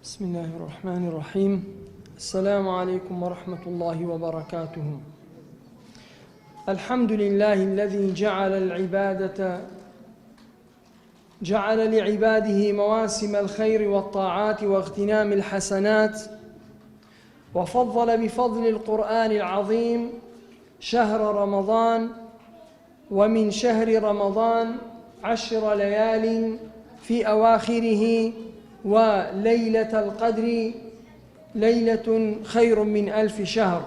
بسم الله الرحمن الرحیم السلام علیکم ورحمة الله وبركاته الحمد لله الذي جعل العبادة جعل لعباده مواسم الخير والطاعات واغتنام الحسنات وفضل بفضل القرآن العظيم شهر رمضان ومن شهر رمضان عشر ليال في أواخره وليلة القدر ليلة خير من ألف شهر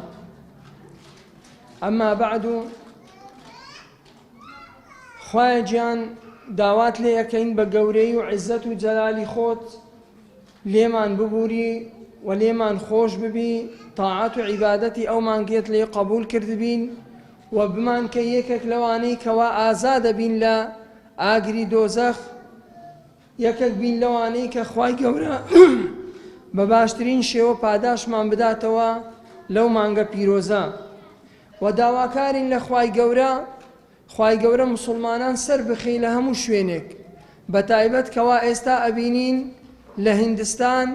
أما بعد خوایە گیان داوات لێ ئەکەین بە گەورەی و عیزەت و جەلالی خۆت لێمان ببوری و لێمان خۆش ببی تاعەت و عیبادەتی ئەو مانگەت لێ قەبوول کردبین و بمانکەی یەکێک لەوانەی کەوا ئازادە بین لە ئاگری دۆزەخ یەکێک بین لەوانەی کە خوای گەورە بە باشترین شێوە پاداشمان بداتەوە لەو مانگە پیرۆزە و داواکارین لە خوای گەورە خوای گەورە موسڵمانان سەر بخەی لە هەموو شوێنێک بەتایبەت کەوا ئێستا ئەبینین لە هیندستان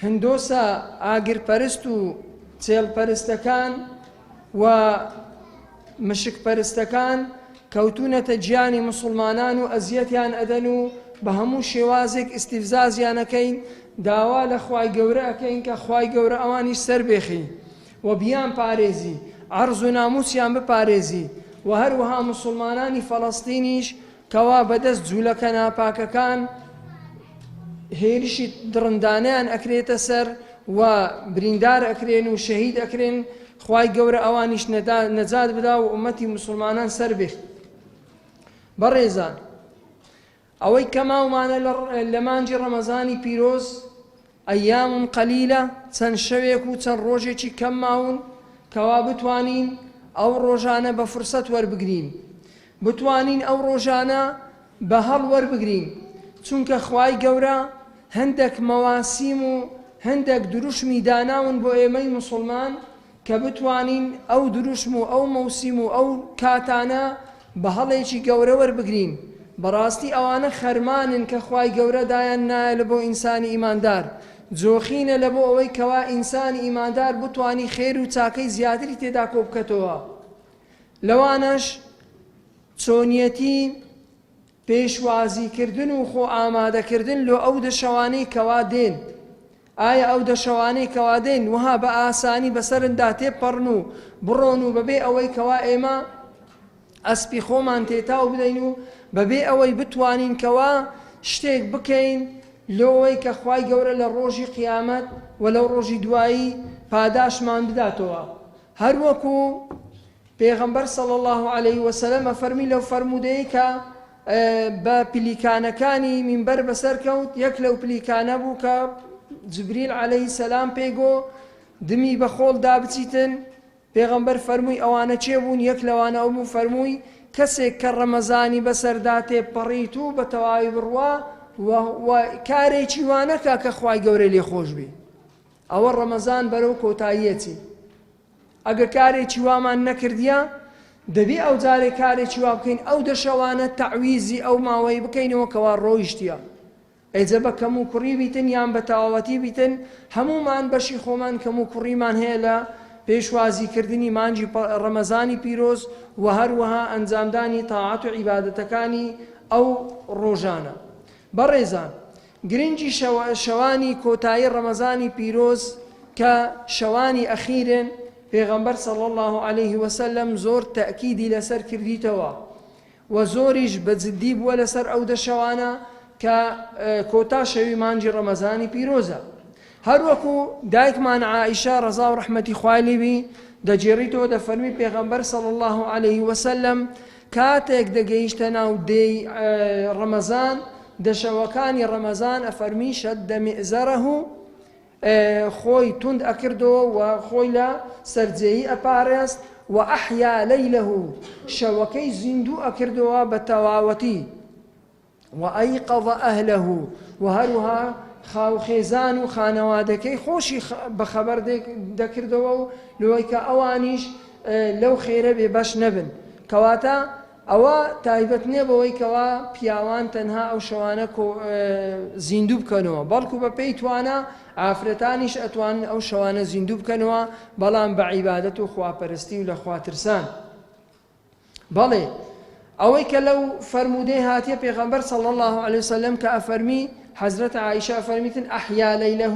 هندۆسە ئاگر پەرست و چێڵ پەرستەکان و مشک پەرستەکان کەوتونەتە گیانی موسڵمانان و ئەزیەتیان ئەدەن و بە هەموو شێوازێک ئیستیفزازیان ئەکەین داوا لە خوای گەورە ئەکەین کە خوای گەورە ئەوانیش سەر بێخی و بیان پارێزی عەرز و ناموسیان بپارێزی و هەروەها موسڵمانانی فەڵەستینیش کەوا بەدەست جولەکە ناپاکەکان هێرشی دڕندانەیان ئەکرێتە سەر و بریندار ئەکرێن و شەهید ئەکرێن خوای گەورە ئەوانیش نەجات بدا و ئومەتی موسڵمانان سەر بێت بەڕێزان ئەوەی کە ماومانە لە مانگی ڕەمەزانی پیرۆز، ایام قلیلە، چەند شەوێک و چەند ڕۆژێکی کەم ماون کەوا بتوانین ئەو ڕۆژانە بە فرسەت وەربگرین، بتوانین ئەو ڕۆژانە بە هەڵ وەربگرین، چونکە خوای گەورە هەندەک مەواسیم و هەندەک دروشمی داناون بۆ ئێمەی موسڵمان کە بتوانین ئەو دروشم و ئەو مەوسیم و ئەو کاتانە بە هەڵێکی گەورە وەربگرین، بەڕاستی ئەوانە خەرمانن کە خوای گەورە دایان نایە لە بۆ ئینسانی ئیماندار، جۆخینە لە بۆ ئەوەی کەوا ئینسانی ئیماندار بتوانی خێر و چاکەی زیاتری تێدا کۆبکەتەوە لەوانەش چۆنیەتی پێشوازی کردن و خۆ ئامادە کردن لۆ ئەو دە شەوانەی کەوا دێن. ئایا ئەو دە شەوانەی کەوا دێن وەها بە ئاسانی بەسەرندا تێبپەڕن و بڕۆن و بەبێ ئەوەی کەوا ئێمە ئەسپی خۆمان تێتاو بدەین و بەبێ ئەوەی بتوانین کەوا شتێک بکەین لۆوەی کە خوای گەورە لە ڕۆژی قیامەت و لەو ڕۆژی دوایی پاداشمان بداتەوە هەروەکو پێغەمبەر صلی اللە علیە وسلم ئەفەرمی لەو فەرموودەیەی کە بە پلیکانەکانی مینبەر بەسەر کەوت یەک لەو پلیکانە بوو کە جبریل علیه السلام پێی گۆ دمی بە خۆڵ دابچیتن پێغەمبەر فەرمووی ئەوانە کێ بوون یەک لەوانە ئەو بوو فەرمووی کەسێک کە ڕەمەزانی بەسەردا تێپەڕیت و بە تەواوی بڕوا و کارێکی وانەکە کە خوای گەورەی لێ خۆش بی ئەوە ڕەمەزان بەرەو کۆتاییەتی ئەگە کارێکی وامان نەکردیە دەبێ ئەو جارێ کارێکی وا بکەین ئەو دە شەوانە تەعویزی ئەو ماوەی بکەینەوە کەوا ڕۆیشتیە ئێجە بە کەم و کوڕی بیتن یان بە تەواوەتی بیتن هەموومان بەشی خۆمان کەم و کوڕیمان هەیە لە پێشوازی کردنی مانگی ڕەمەزانی پیرۆز و هەروەها ئەنجامدانی تاعەت و عیبادەتەکانی ئەو ڕۆژانە بەڕێزان گرنگی شەوانی کۆتایی ڕەمەزانی پیرۆز کە شەوانی ئەخیرن پێغەمبەر صلی اللە علیه وسلم زۆر تەئکیدی لەسەر کردیتەوە و زۆریش بە جدی بووە لەسەر ئەو دە شەوانە کە کۆتا شەوی مانگی ڕەمەزانی پیرۆزە هەروەکو دایکمان عائیشە ڕەزا و ڕەحمەتی خوای لێبی دەگێڕیتەوە دەفەرمی پێغەمبەر صلی اللە علیه وسلم کاتێک دەگەیشتە ناو دێی ڕەمەزان دە شەوەکانی ڕەمەزان ئەفەرمی شد مئزره خۆی توند ئەکردەوە و خۆی لە سەرجێیی ئەپارێست و احیا لیلە شەوەکەی زیندوو ئەکردەوە بە تەواوەتی وایقظ اهله و هەروها خاوخێزان و خانەوادەکەی خۆشی بەخەبەر دەکردەوە و لەوەی کە ئەوانیش لەو خێرە بێ بەش نەبن کەواتە. ئەوە تایبەت نیە بەوەی کەوا پیاوان تەنها ئەو شەوانە زیندوو بکەنەوە، بەڵکو بە پێی توانا ئافرەتانیش ئەتوانن ئەو شەوانە زیندوو بکەنەوە، بەڵام بە عیبادەت و خواپەرستی و لە خوا ترسان. بەڵێ ئەوەی کە لەو فەرموودەی هاتیە پێغەمبەر صلی اللە علیە وسلم کە ئەفەرمی حەزرەت عائیشە ئەفەرمیتن احیا لیلە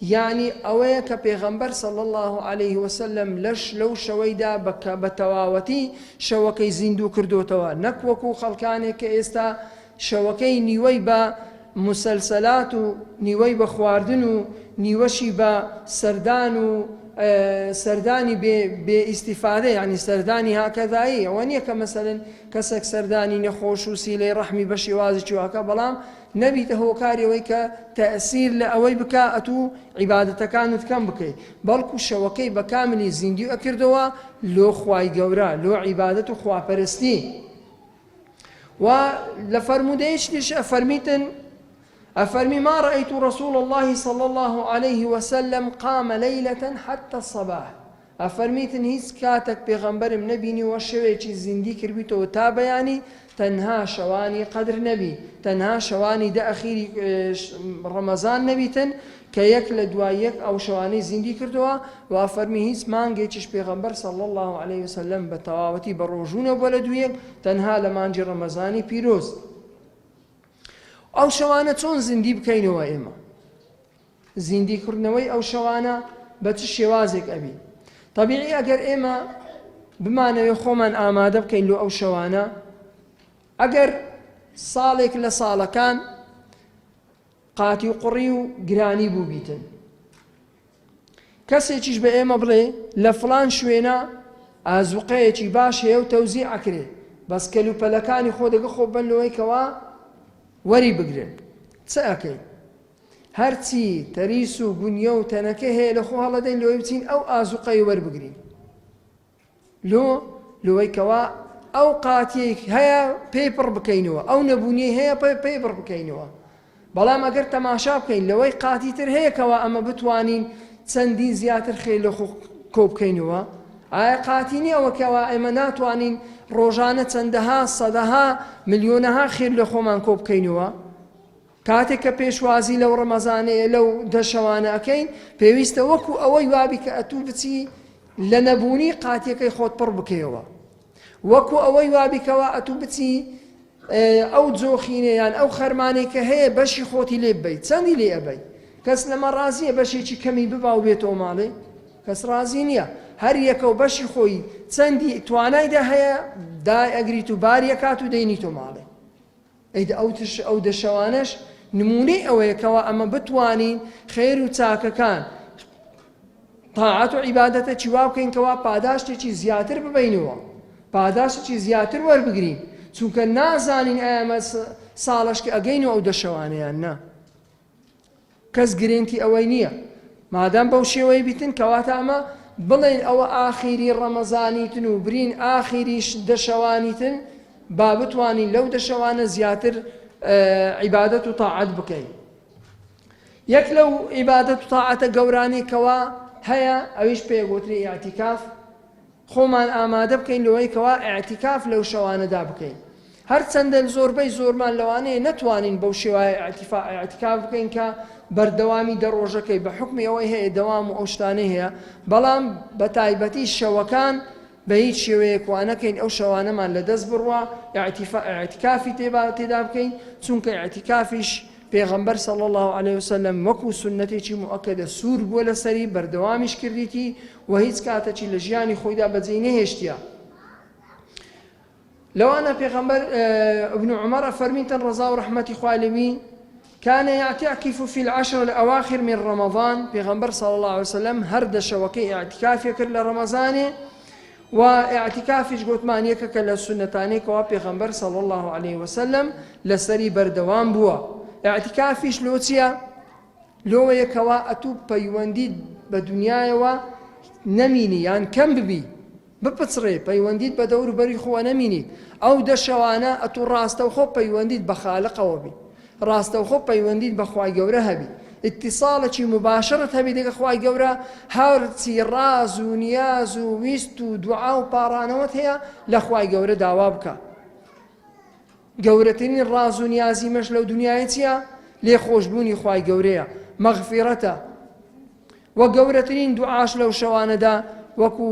یانی ئەوەیە کە پێغەمبەر صلی اللە علیه وسلم لەش لەو شەوەیدا بە تەواوەتی شەوەکەی زیندوو کردۆتەوە نەک وەکو خەڵکانێک کە ئێستا شەوەکەی نیوەی بە موسەلسەلات و نیوەی بە خواردن و نیوەشی بە سەردان و سەردانی بێ بێ ئیستیفادە یانی سەردانی هاکەزایی ئەوە نییە کە مەسەلەن کەسێک سەردانی نەخۆش و سیلەی ڕەحمی بە شێوازێکی واکە بەڵام نەبیتە هۆکاری ئەوەی کە تەئسیر لە ئەوەی بکا ئەتوو عیبادەتەکانت کەم بکەی بەڵکو شەوەکەی بە کاملی زیندوو ئەکردەوە لۆ خوای گەورە لۆ عیبادەت و خواپەرستی و لە فەرموودەیەکیش ئەفەرمیتن ئەفەرمی ما رأيت رسول الله صلى الله عليه وسلم قام ليلة حتى الصباح ئەفەرمیتن هیچ کاتەک پێغەمبەرم نەبینیوە شەوێکی زیندی کردبیتەوە تا بەیانی تەنها شەوانی قەدر نەبی تەنها شەوانی دە ئەخیری ڕەمەزان نەبیتن کە یەک لە دوای یەک ئەو شەوانەی زیندی کردەوە و ئەفەرمی هیچ مانگێکیش پێغەمبەر صلی اللە علیه وسلم بە تەواوەتی بە ڕۆژوو نەبووە لە دوو یەک تەنها لە مانگی ڕەمەزانی پیرۆز. ئەو شەوانە چۆن زیندی بکەینەوە ئێمە؟ زیندی کردنەوەی ئەو شەوانە بە چ شێوازێک ئەبی؟ تەبیعی ئەگەر ئێمە بمانەوێ خۆمان ئامادە بکەین لۆ ئەو شەوانە ئەگەر ساڵێک لە ساڵەکان قاتی و قوڕی و گرانی بووبیتن. کەسێکیش بە ئێمە بڵێ لە فڵان شوێنە ئازوقەیەکی باش هەیە و تەوزیع ئەکرێ بەس کەلوپەلەکانی خۆ دەگە خۆ بەن لەوەی کەوا وەری بگرن چ ئەکەین؟ هەرچی تەریس و گونیە و تەنەکە هەیە لە خۆ هەڵەدەین لەوەی بچین ئەو ئازوقەی وەربگرین. لۆ؟ لۆوەی کەوا ئەو قاتیەی هەیە پێی پڕ بکەینەوە، ئەو نەبوونیەی هەیە پێی پڕ بکەینەوە. بەڵام ئەگەر تەماشا بکەین لەوەی قاتی تر هەیە کەوا ئەمە بتوانین چەندین زیاتر خێر لە خۆ کۆ بکەینەوە، ئایا قاتی نییە ئەوە کەوا ئێمە ناتوانین ڕۆژانە چەندەها سەدەها ملیۆنەها خێر لە خۆمان کۆ بکەینەوە؟ کاتێک کە پێشوازی لەو ڕەمەزانەیە لەو دە شەوانە ئەکەین پێویستە وەکو ئەوەی وابی کە ئەتوو بچی لە نەبوونی قاتیەکەی خۆت پڕ بکەیەوە وەکو ئەوەی وابی کەوا ئەتوو بچی ئەو جۆخینە یان ئەو خەرمانەی کە هەیە بەشی خۆتی لێ ببەیت چەندی لێ ئەبەی کەس لەمە ڕازیە بەشێکی کەمی ببا و بێتەوە ماڵێ کەس ڕازی نییە هەر یەکە و بەشی خۆی چەندی توانایدا هەیە دای ئەگریت و باریەکات و دەینیتۆ ماڵێ ئەی دە ئەو تش ئەو دە شەوانەش نموونەی ئەوەیە کەوا ئەمە بتوانین خێر و چاکەکان تاعەت و عیبادەتەکی وا بکەین کەوا پاداشتێکی زیاتر ببینەوە پاداشتێکی زیاتر وەربگرین چونکە نازانین ئایا ئەمە ساڵەش کە ئەگەین و ئەو دە شەوانەیان نا کەس گرێنتی ئەوەی نییە مادام بەو شێوەی بیتن کەواتە ئەمە بڵێن ئەوە ئاخیری ڕەمەزانیتن و برین ئاخیریش دەشەوانیتن با بتوانین لەو دەشەوانە زیاتر عیبادەت و تاعەت بکەین یەک لەو عیبادەت و تاعەتە گەورانەی کەوا هەیە ئەویش پێگوتری ئیعتیکاف خۆمان ئامادە بکەین لەوەی کەوا ئیعتیکاف لەو شەوانەدا بکەین هەرچەندە زۆربەی زۆرمان لەوانەیە نەتوانین بەو شێوایە ئیعتیکاف بکەین کە بەردەوامی دە ڕۆژەکەی بە حوکمی ئەوەی هەیە دەوام و ئەو شتانەی هەیە بەڵام بە تایبەتی شەوەکان بە هیچ شێوەیەک وا نەکەین ئەو شەوانەمان لە دەست بڕوا ئیعتیکافی تێدا بکەین چونکە ئیعتیکافیش پێغەمبەر صلی اللە علیە وسلم وەکو سوننەتێکی موئەکەدە سوور بووە لەسەری بەردەوامیش کردیتی و هیچ کاتەکی لە ژیانی خۆیدا بەجێی نەهێشتیە لەوانە پێغەمبەر ابن عمر ئەفەرمیتن ڕەزا و ڕەحمەتی خوای لێبی كان يعتكف في العشر الأواخر من رمضان پێغەمبەر صلی الله عليه وسلم هەر دە شەوەکەی ئیعتکافی کرد لە ڕەمەزانێ و ئیعتیکافیش گۆتمان یەکەکە لە سوننەتانەی کەوا پێغەمبەر صلی اللە علیە وسلم لەسەری بەردەوام بووە ئیعتیکافیش لۆ چییە؟ لۆوەیە کەوا ئەتوو پەیوەندیت بە دنیایەوە نەمینی یان کەم ببی بپچڕێ پەیوەندیت بە دەور بەری خۆوە نەمینیت ئەو دە شەوانە ئەتوو ڕاستەوخۆ پەیوەندیت بە خالقەوە بی ڕاستەوخۆ پەیوەندیت بە خوای گەورە هەبی ئیتیساڵێکی موباشەرت هەبی لەگە خوای گەورە هەرچی ڕاز و نیاز و ویست و دوعا و پاڕانەوەت هەیە لە خوای گەورە داوا بکە. گەورەترین ڕاز و نیازی مەش لەو دنیایە چییە؟ لێخۆشبوونی خوای گەورەیە، مەغفیرەتە. وە گەورەترین دوعاش لەو شەوانەدا وەکو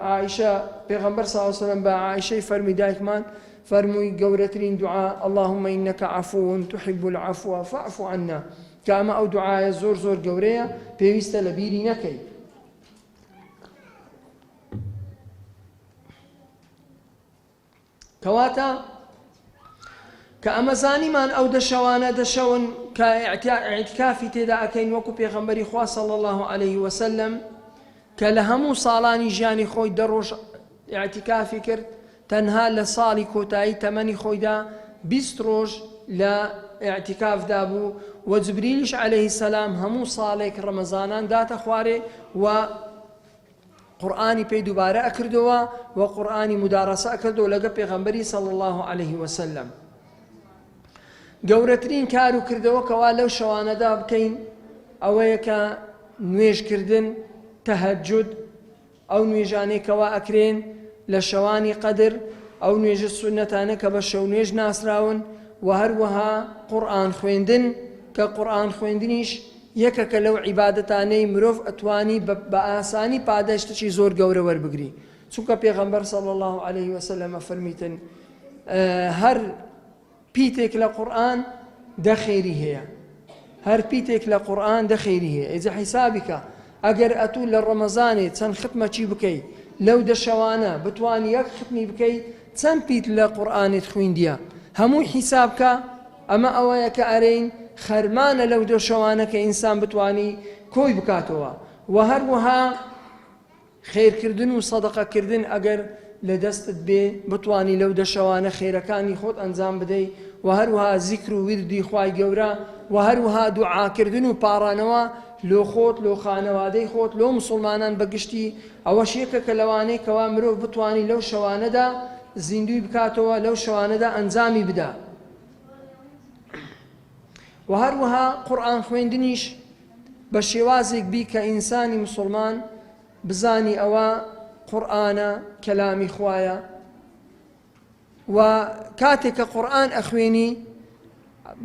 عائیشە پێغەمبەر صلی اللە علیه وسلم بە عائیشەی فەرمی دایکمان فەرمووی گەورەترین دوعا اللهم انک عفو تحب العفو فاعف عنا کە ئەمە ئەو دوعایە زۆر زۆر گەورەیە پێویستە لە بیری نەکەی. کەواتە کە ئەمە زانیمان ئەو دە شەوانە دە شەون کە ئیعتکافی تێدا ئەکەین وەکو پێغەمبەری خوا صلی الله علیه وسلم کە لە هەموو ساڵانی ژیانی خۆی دە ڕۆژ ئیعتکافی کرد تەنها لە ساڵی کۆتایی تەمەنی خۆیدا 20 ڕۆژ لە ئیعتکافدا بوو و جبریلیش عەلەیهی سەلام هەموو ساڵێک ڕەمەزانان داتە خوارێ و قورئانی پێی دووبارە ئەکردەوە و قورئانی مدارەسە ئەکردەوە لەگە پێغەمبەری صلی الله علیه وسلم. گەورەترین کار و کردەوە کەوا لەو شەوانەدا بکەین ئەوەیە کە نوێژکردن تەهەجود ئەو نوێژانەی کەوا ئەکرێن لە شەوانی قەدر ئەو نوێژە سوننەتانە کە بە شەو نوێژ ناسراون و هەروەها قورئان خوێندن کە قورئان خوێندنیش یەکەکە لەو عیبادەتانەی مرۆڤ ئەتوانی بە ئاسانی پاداشتێکی زۆر گەورە وەربگری چونکە پێغەمبەر صلی اللە علیه وسلم ئەفەرمیتن هەر پیتێک لە قورئان دە خێری هەیە هەر پیتێک لە قورئان دە خێری هەیە ئێجا حیسابی کە ئەگەر ئەتوو لە ڕەمەزانێ چەند ختمەکی بکەی لەو دە شەوانە بتوانی یەک ختمی بکەی چەند پیت لە قورئانت خویندیە هەمووی حیساب کە ئەمە ئەوەیە کە ئەرێین خەرمانە لەو دە شەوانە کە ئینسان بتوانی کۆی بکاتەوە وە هەروەها خێرکردن و سەدەقە کردن ئەگەر لە دەستت بێ بتوانی لەو دە شەوانە خێرەکانی خۆت ئەنجام بدەی وە هەروەها زیکر و ویردی خوای گەورە وە هەروەها دوعاکردن و پاڕانەوە لۆ خۆت لۆ خانەوادەی خۆت لۆ موسڵمانان بە گشتی ئەوەش یەکەکە لەوانەی کەوا مرۆڤ بتوانی لەو شەوانەدا زیندووی بکاتەوە لەو شەوانەدا ئەنجامی بدا وە هەروەها قورئان خوێندنیش بە شێوازێک بی کە ئینسانی مسوڵمان بزانی ئەوە قورئانە کەلامی خوایە و کاتێک کە قورئان ئەخوێنی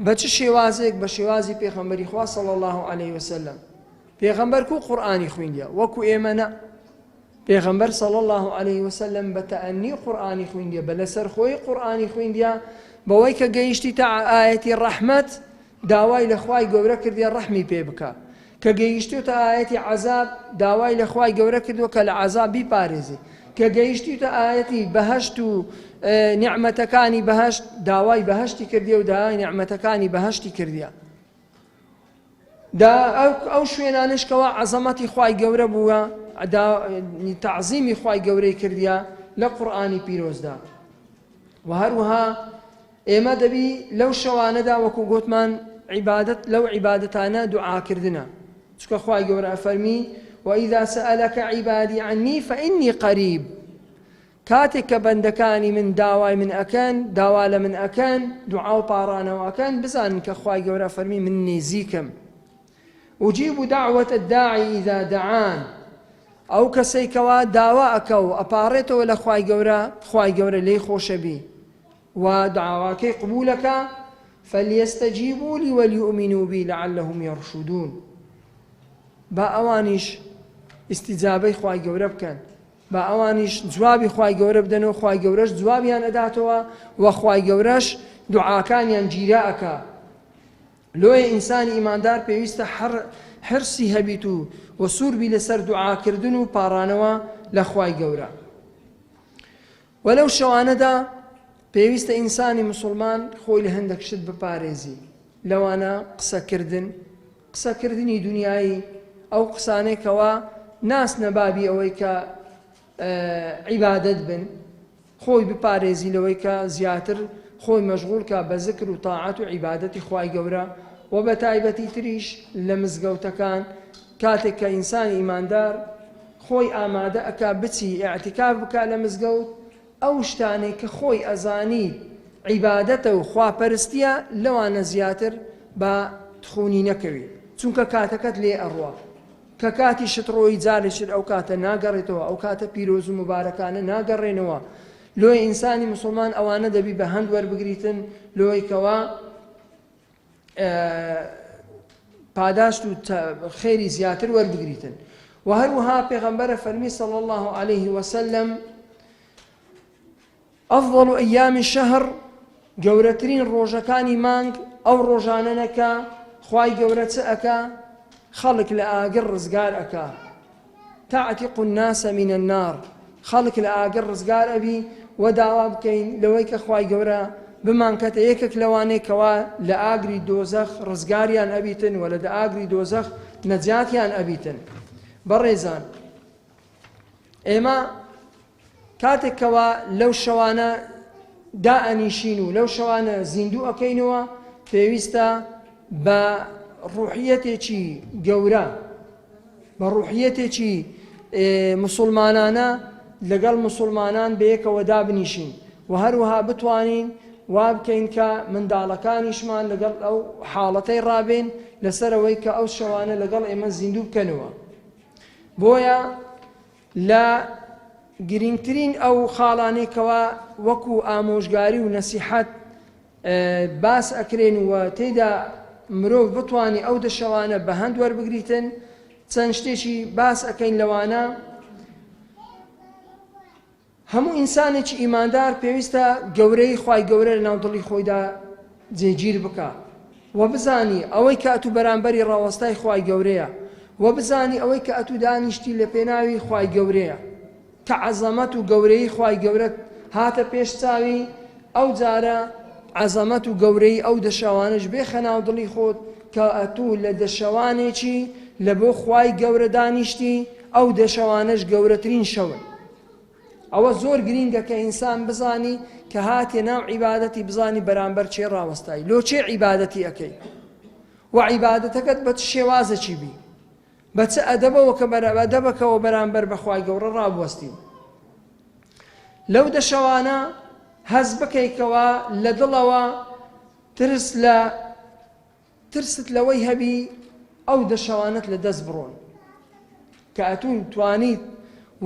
بە چ شێوازێک بە شێوازی پێغەمبەری خوا صلی الله علیه وسلم پێغەمبەر کو قورئانی خوێندیە وەکو ئێمە نە پێغەمبەر صلی اللە علیه وسلم بە تەئەنی قورئانی خویندیە بە لەسەر خۆی قورئانی خویندیە بەوەی کە گەیشتیتە ئایەتی ڕەحمەت داوای لە خوای گەورە کردیە ڕەحمی پێ بکە کە گەیشتوتە ئایەتی عەزاب داوای لە خوای گەورە کردووە کە لە عەزاب بیپارێزی کە گەیشتیتە ئایەتی بەهەشت و نیعمەتەکانی بەهەشت داوای بەهەشتی کردیە و داوای نیعمەتەکانی بەهەشتی کردیە دا ئەو شوێنانەش کەوا عەزەمەتی خوای گەورە بووە دا تەعزیمی خوای گەورەی کردیە لە قورئانی پیرۆزدا و هەروەها ئێمە دەبی لەو شەوانەدا وەکو گۆتمان عیبادەت لەو عیبادەتانە دوعاکردنە چونکە خوای گەورە ئەفەرمی وإذا سألك عبادي عني فإني قريب کاتێک کە بەندەکانی من داوای من ئەکەن، داوا لە من ئەکەن، دوعا و پاڕانەوە ئەکەن، بزانن کە خوای گەورە فەرمی من نیزیکم. اجیب دعوة الداعی اذا دعان، ئەو کەسەی کەوا داوا ئەکا و ئەپاڕێتەوە لە خوای گەورە، خوای گەورە لێی خۆشەبی و داواکەی قبوڵ ئەکا، فلیستجیبوا لی ولیؤمنوا بی لعلهم یرشدون، با ئەوانیش ئیستیجابەی خوای گەورە بکەن. با ئەوانیش جوابی خوای گەورە بدەنەوە خوای گەورەش جوابیان ئەداتەوە و خوای گەورەش دوعاکانیان گیرا ئەکا لۆیە ئینسانی ئیماندار پێویستە حرسی هەبیت و و سوور بی لەسەر دوعاکردن و پاڕانەوە لە خوای گەورە و لەو شەوانەدا پێویستە ئینسانی مسلمان خۆی لە هەندێک شت بپارێزی لەوانە قسەکردن قسەکردنی دونیایی، ئەو قسانەی کەوا ناچنە بابی ئەوەی کە عیبادەت بن، خۆی بپارێزی لەوەی کە زیاتر خۆی مەشغوڵ کا بە زکر و تاعەت و عیبادەتی خوای گەورە و بە تایبەتی تریش لە مزگەوتەکان کاتێک کە ئینسانی ئیماندار خۆی ئامادە ئەکا بچی ئیعتیکاف بکا لە مزگەوت ئەو شتانەی کە خۆی ئەزانی عیبادەتە و خواپەرستیە لەوانە زیاتر با تخونی نەکەوی چونکە کاتەکەت لێ ئەڕوا کە کاتیشت ڕۆیی جارێکتر ئەو کاتە ناگەڕێتەوە ئەو کاتە پیرۆز و موبارەکانە ناگەڕێنەوە. لۆیە ئینسانی موسڵمان ئەوانە دەبی بە هەند وەربگریتن لۆی کەوا پاداشت و خێری زیاتر وەربگریتن. وە هەروەها پێغەمبەرە فەرمی صلی اللە علیه وسلم افضل ایام الشهر گەورەترین ڕۆژەکانی مانگ ئەو ڕۆژانەنە کە خوای گەورە چ ئەکا خەڵک لە ئاگر ڕزگار ئەکا تعتق الناس من النار خەڵک لە ئاگر ڕزگار ئەبی وە داوا بکەین لەوەی کە خوای گەورە بمانکەتە یەکێک لەوانەی کەوا لە ئاگری دۆزەخ ڕزگاریان ئەبیتن وە لە ئاگری دۆزەخ نەجاتیان ئەبیتن بەڕێزان ئێمە کاتێک کەوا لەو شەوانە دائەنیشین و لەو شەوانە زیندوو ئەکەینەوە پێویستە بە ڕوحیەتێکی گەورە بە ڕوحیەتێکی مسلمانانە لەگەڵ مسلمانان بەیەکەوە دابنیشین و هەروەها بتوانین وا بکەین کە منداڵەکانیشمان لەگەڵ ئەو حاڵەتەی ڕابێن لەسەرەوەی کە ئەو شەوانە لەگەڵ ئێمە زیندوو بکەنەوە بۆیە لە گرینگترین ئەو خاڵانەی کەوا وەکو ئامۆژگاری و نەسیحەت باس ئەکرێن و تێیدا مرۆڤ بتوانی ئەو دە شەوانە بە هەند وەربگریتن چەند شتێکی باس ئەکەین لەوانە هەموو ئینسانێکی ئیماندار پێویستە گەورەی خوای گەورە لەناو دڵی خۆیدا جێگیر بکا وە بزانی ئەوەی کە ئەتوو بەرامبەری ڕاوەستای خوای گەورەیە وە بزانی ئەوەی کە ئەتوو دانیشتی لە پێناوی خوای گەورەیە کە عەزەمەت و گەورەی خوای گەورەت هاتە پێش چاوی ئەو جارە عەزەمەت و گەورەی ئەو دەشەوانەش بێخە ناو دڵی خۆت کە ئەتوو لە دەشەوانێکی لە بۆ خوای گەورە دانیشتی ئەو دەشەوانەش گەورەترین شەون. ئەوە زۆر گرینگە کە ئینسان بزانی کە هاتیە ناو عیبادەتی بزانی بەرامبەر چێ ڕاوەستای لۆ چێ عیبادەتی ئەکەی و عیبادەتەکەت بە چ شێوازەکی بی بە چ ئەدەبەوە کە ئەدەبەکەوە بەرامبەر بە خوای گەورە ڕابوەستی لەو دەشەوانە هەست بکەیتەوە لە دڵەوە ترس لە ترست لەوەی هەبی ئەو دە شەوانەت لە دەست بڕۆن کە ئەتوو توانیت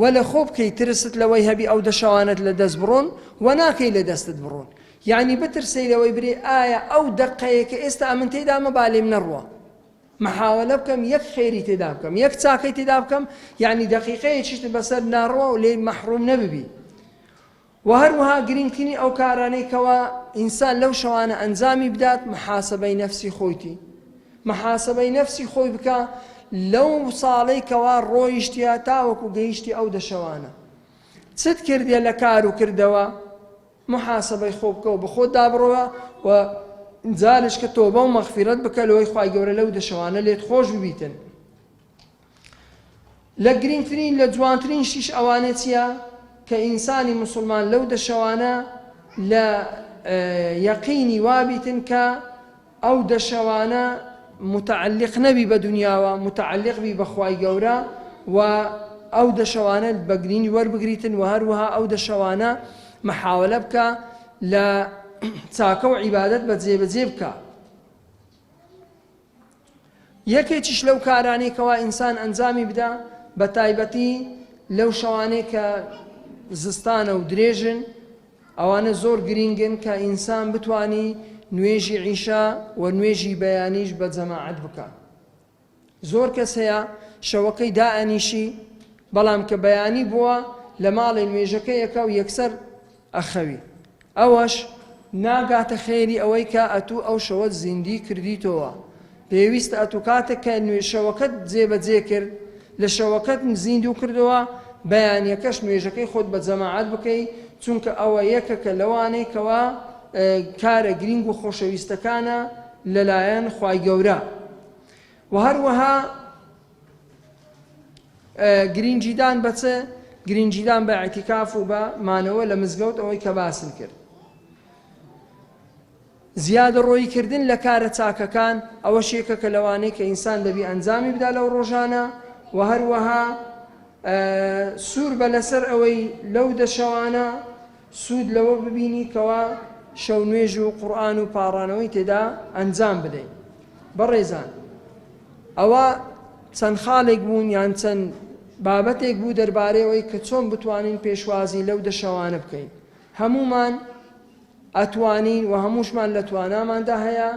وە لە خۆ بکەی ترست لەوەی هەبی ئەو دە شەوانەت لە دەست بڕۆن و ناکەی لە دەستت بڕۆن یعنی بترسەی لەوەی برێ ئایا ئەو دەقەیە کە ئێستا ئەمن تێدا مە با لێم نەڕوە محاولە بکەم یەک خێری تێدا بکەم یەک چاکەی تێدا بکەم یعنی دەقیقەیەکیشت بەسەر ناڕوە و لێی مەحروم نەببی وە هەروەها گرینگترین ئەو کارانەی کەوا ئینسان لەو شەوانە ئەنجامی بدات محاسەبەی نەفسی خۆیتی محاسەبەی نەفسی خۆی بکا لەو ساڵەی کەوا ڕۆیشتە تاوەکو گەیشتی ئەو دە شەوانە چت کردیە لە کار و کردەوە محاسەبەی خۆ بکە و بەخۆت دابڕەوە و جارێک کە تۆبە و مەغفیرەت بکە لەوەی خوای گەورە لەو دە شەوانە لێت خۆش ببیتن. لە گرینگترین لە جوانترین شتیش ئەوانە چیە کە ئینسانی موسڵمان لەو دە شەوانە لە یەقینی وابیتن کە ئەو دە شەوانە متعلق نەبی بە دنیاوە متعلق بی بە خوای گەورە و ئەو دە شەوانە بە گرینگ وەربگریتن و هەروەها ئەو دە شەوانە محاولە بکە لە چاکە و عیبادەت بە جێبەجێ بکە. یەکێکیش لەو کارانەی کەوا ئینسان ئەنجامی بدا بە تایبەتی لەو شەوانەی کە زستانە و درێژن ئەوانە زۆر گرینگن کە ئینسان بتانی نوێژی عیشا و نوێژی بەیانیش بە جەماعەت بکە زۆر کەس هەیە شەوەکەی دائەنیشی بەڵام کە بەیانی بووە لە ماڵێ نوێژەکەیەکە و یەکسەر ئەخەوی ئەوەش ناگاتە خێری ئەوەی کە ئەتوو ئەو شەوەت زیندی کردیتۆوە پێویستە ئەتوو کاتێک کە نوێ شەوەکەت جێ بەجێ کرد لە شەوەکەت زیندوو کردەوە بەیانیەکەش نوێژەکەی خۆت بە جەماعەت بکەی چونکە ئەوە یەکەکە لەوانەی کەوا کارە گرینگ و خۆشەویستەکانە لەلایەن خوای گەورە وە هەروەها گرینگیدان بە چ؟ گرینگیدان بە ئیعتیکاف و بە مانەوە لە مزگەوت ئەوەی کە باسم کرد. زیادەڕۆیی کردن لە کارە چاکەکان ئەوەش یەکەکە لەوانەی کە ئینسان دەبی ئەنجامی بدا لەو ڕۆژانە و هەروەها سوور بە لەسەر ئەوەی لەو دە شەوانە سوود لەوە ببینی کەوا شەو نوێژ و قورئان و پاڕانەوەی تێدا ئەنجام بدەین. بەڕێزان ئەوە چەند خاڵێک بوون یان چەند بابەتێک بوو دەربارەی ئەوەی کە چۆن بتوانین پێشوازی لەو دە شەوانە بکەین. هەموومان ئەتوانین و هەمووشمان لە تواناماندا هەیە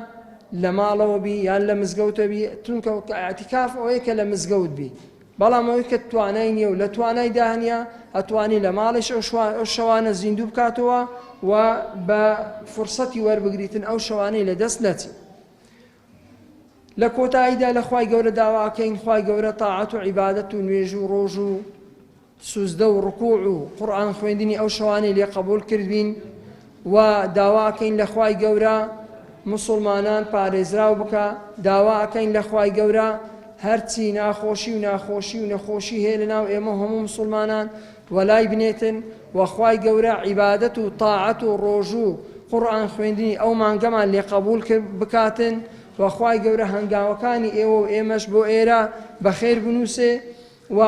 لە ماڵەوە بی یان لە مزگەوتە بی، چونکە ئیعتیکاف ئەوەیە کە لە مزگەوت بی، بەڵام ئەوەی کە توانای نییە و لە توانایدا نییە ئەتوانی لە ماڵیش ئەو شەوانە زیندوو بکاتەوە و بە فرسەتی وەربگریتن ئەو شەوانەی لە دەست نەچی. لە کۆتاییدا لە خوای گەورە داوا ئەکەین خوای گەورە تاعەت و عیبادەت و نوێژ و ڕۆژ و سوجدە و ڕکوع و قورئان خوێندنی ئەو شەوانەی لێ قەبوڵ کردبین و داوا ئەکەین لە خوای گەورە موسوڵمانان پارێزراو بکا، داوا ئەکەین لە خوای گەورە هەرچی ناخۆشی و ناخۆشی و نەخۆشی هەیە لەناو ئێمە و هەموو موسوڵمانان وەلای بنێتن و خوای گەورە عیبادەت و تاعەت و ڕۆژوو و قورئان خوێندنی ئەو مانگەمان لێ قەبوڵ بکاتن و خوای گەورە هەنگاوەکانی ئێوە و ئێمەش بۆ ئێرە بەخێر بنووسێ و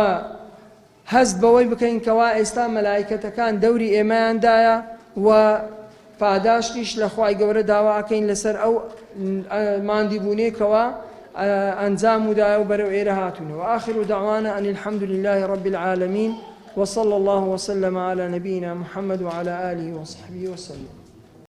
هەست بەوەی بکەین کەوا ئێستا مەلائیکەتەکان دەوری ئێمەیان دایە و پاداشتیش لە خوای گەورە داوا ئەکەین لەسەر ئەو ماندیبوونەی کەوا ئەنجام و دایە و بەرەو ئێرە هاتوونەوە آخر دعوانا أن الحمد لله رب العالمين وصلى الله وسلم على نبينا محمد وعلى آله وصحبه وسلم.